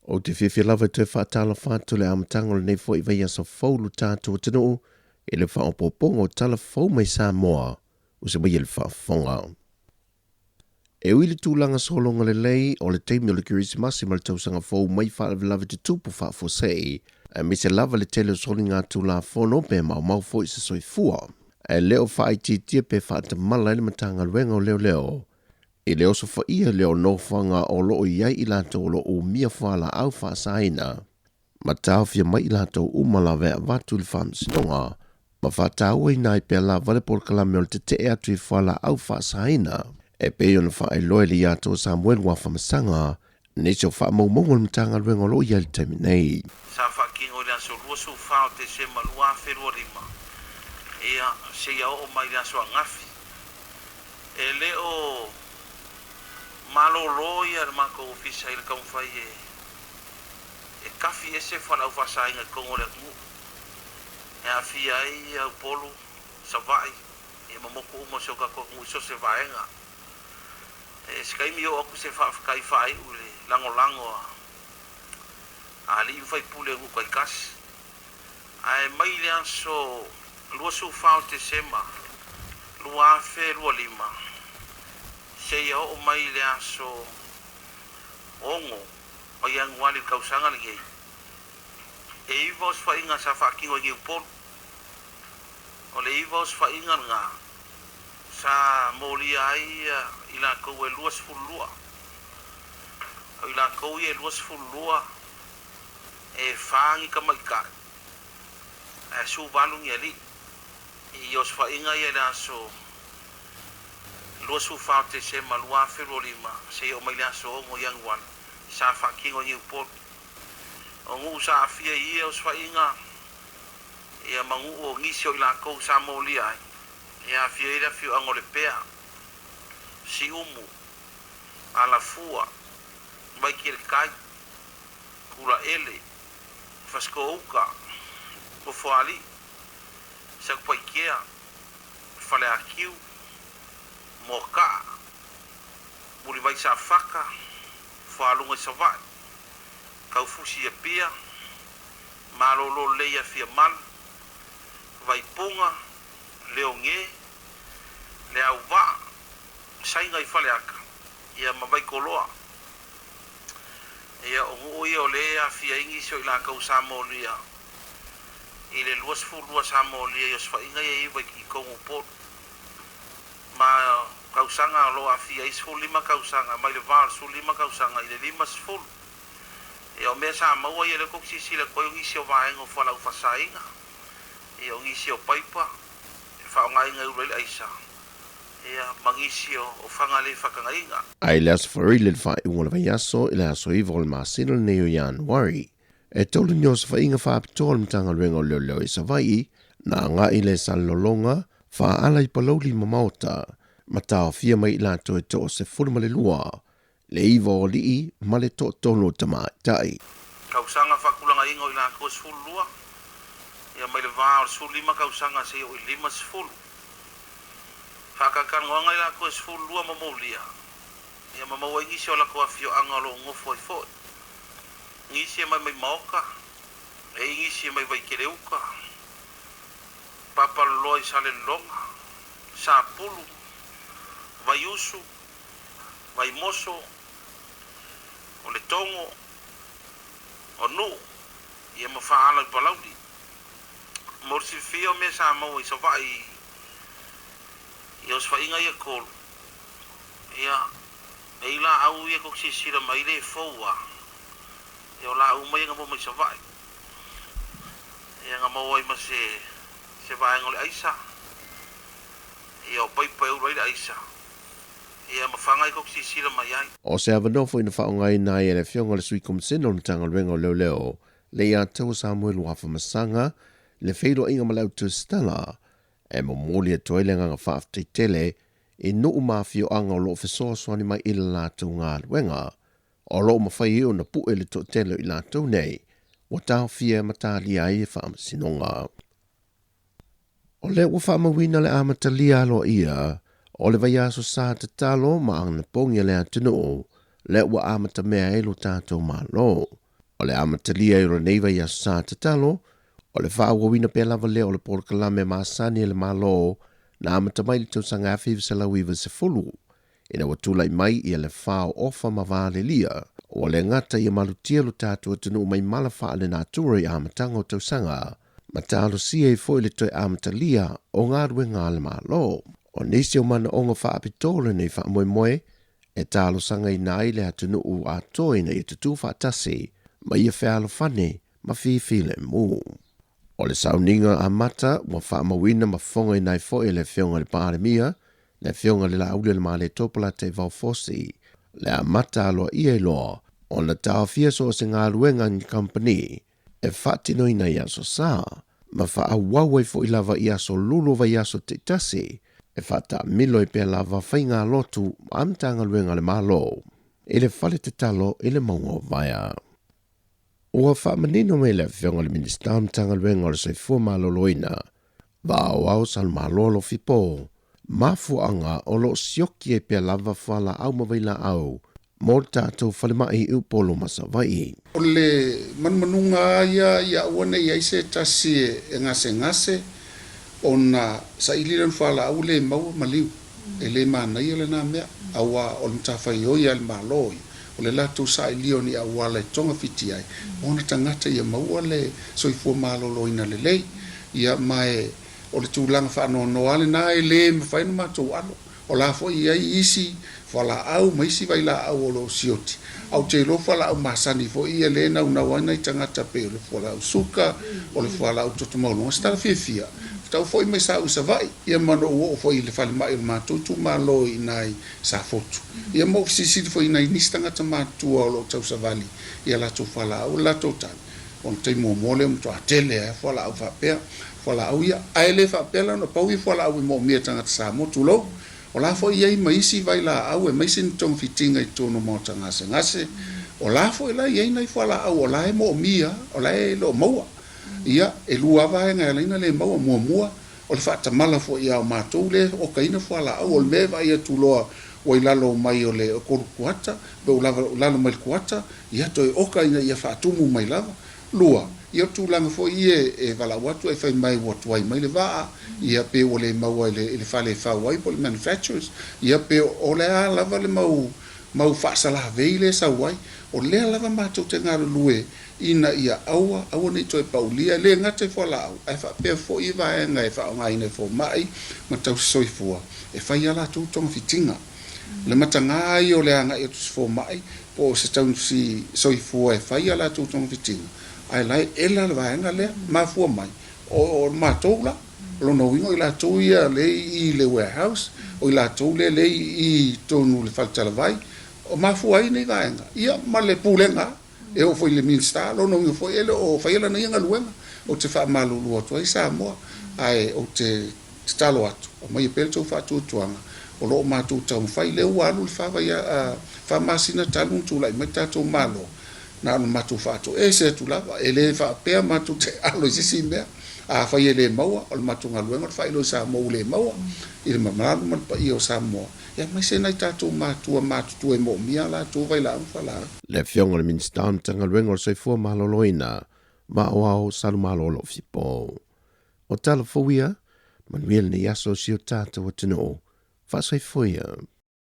Ou te fiafia lava e toe faatalofa atu i le amataga o lenei foi vaiaso fou lo tatou atunuu i le faaopoopoga o tala fou mai Samoa o se mai le faafofoga. E ui i le tulaga sologa lelei o le taimi o le Kerisimasi ma le tausaga fou mai faalavelave tutupu faafuasei, aemaise lava le tele o soligatulafono pe maumau foi se soifua, ae le o faaitiitia pe faatamala ai le Matagaluega o Leoleo i le osofaia lea o nofoaga o lo o i ai i latou o lo o umia fualaau faasaina ma taofia mai i latou uma lava e avatu i le faamasinoga ma faatauaina ai pea lava le polokalame o le tetee atu i fualaau faasaina e pei ona faailoa e le Iato Samuel Wafamasaga nisi o faamaumauga o le Matagaluega o lo o i ai i le taimi nei. Sa faatino i le aso 24 o Tesema 2025, ia, seia oo mai i le aso ananafi. E le o malolo ia le matou ofisa i le taumafai e e tafi ese fualaau faasaina i totonu o le atunuu e aafia ai Upolu, Savaii, ia ma motu uma o si o tatou atunuu i so o se vaega. E se taimi oo atu se faafetai faaiu i le lagolago a alii ma faipule o nuu taitasi. Ae mai le aso 24 o Tesema 2025 seia oo mai le aso 6 o Ianuali i le tausaga lenei, e iva osofaiga sa faatino i Niupolu. O le iva osofaiga lena sa molia ai i latou e 22. O i latou ia e 22, e fa ni tamaitai ae 18 ni alii. I osofaiga ia i le aso 24 o Tesema 2025 seia oo mai le aso 6 Ianuali sa faatino i Niupolu. O nuu sa aafia i ia osofaiga ia ma nuu o nisi o i latou sa molia ai, e aafia ai le afioaga o Lepea, Siumu, Alafua, Vaiteletai, Tulaele, Fasitoo-uta, Nofoalii, Satupaitea, Faleatiu, Moataa, Mulivai Safata, Fualuga i Savaii, Taufusi i Apia, Malolo Lelei i Afiamalu, Vaipuna, Leone, Leauvaa, Saina i Faleata, ia ma Vaitoloa. Ia, o nuu ia o lea e aafia ai nisi o i latou sa molia i le 22 sa molia i osofaiga ia e iva i totonu o Upolu. Ma tausaga o lo o aafia ai 15 tausaga, mai le va o le 15 tausaga i le 50. Ia, o mea sa maua ia lea tou te silasila atu ai o nisi o vaega o fualaau faasaina, ia o nisi o paipa e faaaogaina e ulu ai le aisa, ia ma nisi o faga le faatagaina. A i le Aso Faraile le faaiuga o le vaiaso i le aso 9 o le masina lenei o Ianuari, e tolu ni osofaiga faapitoa a le Matagaluega o Leoleo i Savaii na agai i le Salelologa, Faaala i Palauli ma Maota, ma taofia mai i latou e toa-12, le iva o alii ma le toatolu o tamaitai. Tausaga faatulagaina o i latou e 12, ia mai le va o le 15 tausaga seia oo i le 50. Faatalatalanoaga i latou e 12 ma molia, ia ma maua ai nisi o latou afioaga o lo o nofo ai foi. Nisi e mai mai Maota, e i ai nisi e mai Vaikeleuta, Papaloloa i Salelologa, Sapulu, Vaiusu, Vaimoso, o Letogo, o Nuu, ia ma Faaala i Palauli. Mo le silafia o mea sa maua i Savaii i osofaiga ia e tolu, ia, e i laau ia tou te silasila mai le fou a, ia o laau uma ia na maua mai Savaii. Ia na maua ai ma se se vaega o le aisa, ia o paipa e ulu ai le aisa, Ia ma faga i kou silasila mai ai. O se avanoa foi na faaaogaina ai e le Afioga i le Sui Komisena o le Matagaluega o Leoleo, Leiataua Samuel Wafamasaga, le feiloaiga ma le au Tusitala, e momoli atu ai le agaga faafetai tele i nuu ma afioaga o lo o fesoasoani mai i le latou galuega, o lo o mafai ai ona pue le toatele o i latou nei ua taofia ma talia ai e faamasinoga. O lea ua faamauina le amatalia aloaia o le vaiaso sa tatalo ma anapogi a le atunuu, lea ua amatamea ai lo tatou Malo. O le amatalia ai o lenei vaiaso sa tatalo, o le faaauauina pea lava lea o le polokalame masani a le Malo na amata mai i le tausaga 1990 ina ua tulai mai ia le fao ofa ma valelia. Ua le gata ia malutia lo tatou atunuu mai mala faalenatura i amataga o tausaga, ma talosia ai foi le toe amatalia o galuega a le Malo. O nisi o manaoga faapitoa o lenei faamoemoe e talosagaina ai le atunuu atoa ina ia tutū faatasi ma ia fealofani ma fifilemu. O le sauniga amata ua faamauina ma fofogaina ai foi e le Afioga i le Palemia, le Afioga i le Laaulialemalietoa Polataivao Fosi, le amata aloaia ai loa ona taofia so o se galuega a ni kamupani e faatinoina i Aso Sa, ma faaauau ai foi lava i aso lulu o vaiaso taitasi e faataamilo ai pea lava faigalotu a Matagaluega a le Malo i le fale tatalo i le mauga o Vaea. Ua faamanino mai le Afioga i le Minisita o Matagaluega o le Soifua Maloloina, Vaaoao Salumalo Alofipo, mafuaaga o lo o sioki ai pea lava fualaau ma vailaau mo le tatou falemai i Upolu ma Savaii. O le manumanuga lava ia ia aua ne i i ai se tasi e gasegase ona saili lana fualaau le maua ma liu. E le manaia lena mea, aua o le matafaioi a le Malo ia, o le latou sailia o ni auala e togafiti ai ma ona tagata ia maua le soifua maloloina lelei. Ia ma e o le tulaga faanoanoa lava lena e le mafai ona matou alo. O la foi e i ai isi fualaau ma isi vailaau o lo o sioti, a ou te iloa fualaau masani foi ia lea e naunau ai nai tagata pei o le fualaau suka, o le fualaau toto maualuga, se tala fiafia, tau foi mai sa au i Savaii, ia ma na ou oo foi i le falemai o le matou itumalo i ina i Safotu. Ia ma ou fesilisili foi i nai nisi tagata matutua o lo o tausavali i a latou fualaau, o le latou tali, o le taimi muamua lea ua matua tele lava fualaau faapea, fualaau ia. Ae le faapea la ona pau ia fualaau e moomia e tagata Samoa, tulou. O la foi e i ai ma isi vailaau aemaise ni togafitiga i totonu o maota gasegase. O la foi la e i ai nai fualaau o la e moomia, o la e le o maua. Ia, e lua lava vaega e ala ai ona le maua. Muamua, o le faatamala foi ia o matou lea e okaina fualaau. O le mea e vaai atu loa ua i lalo mai o le 3 kuata, pe ua lalo mai le kuata, ia toe oka ina ia faatumu mai lava. Lua, ia o tulaga foi ia e valaau atu ae fai mai ua tuai mai le vaa, ia pe ua le maua i le fale e fau ai po o le manufacturers, ia pe o le a lava le mau mau faasalavei lea e sau ai. O lea lava matou te galulue ina ia aua, aua ne i toe paulia, e le gata i fualaau, ae faapea foi vaega e faaaogaina e fomai ma tausisoifua e fai a latou togafitiga. O le mataga ia o le agai atu i se fomai po o se tausisoifua e fai a latou togafitiga, ae la e ela le vaega lea, mafua mai o matou la. O lona uiga o i latou ia lea i i le warehouse, o i latou lea lea i i totonu o le faletalavai, o mafua ai nei vaega, ia ma le pulega E oo foi i le Minisita, lona uiga foi e le o faia lana ia galuega. Ou te faamalulu atu ai Samoa, ae ou te tatalo atu, aumaia pea le tou faatuatuaga, o lo o matou taumafai. Lea ua alu le fa masina talu ona tulai mai le tatou Malo, na ona matou faatoese atu lava, e le faapea matou te alo i se isi mea. Afai e le maua, o le matou galuega o le faailoa i Samoa ua le maua, i le mamalu ma le paia o Samoa. Ia aemaise nai tatou matua matutua e moomia a latou vailaau ma falaau. Le Afioga i le Minisita o le Matagaluega o le Soifua Maloloina, Vaaoao Salumalo Alofipo. O tala fou ia, manuia lenei aso o si o tatou atunuu. Faasoifua ia.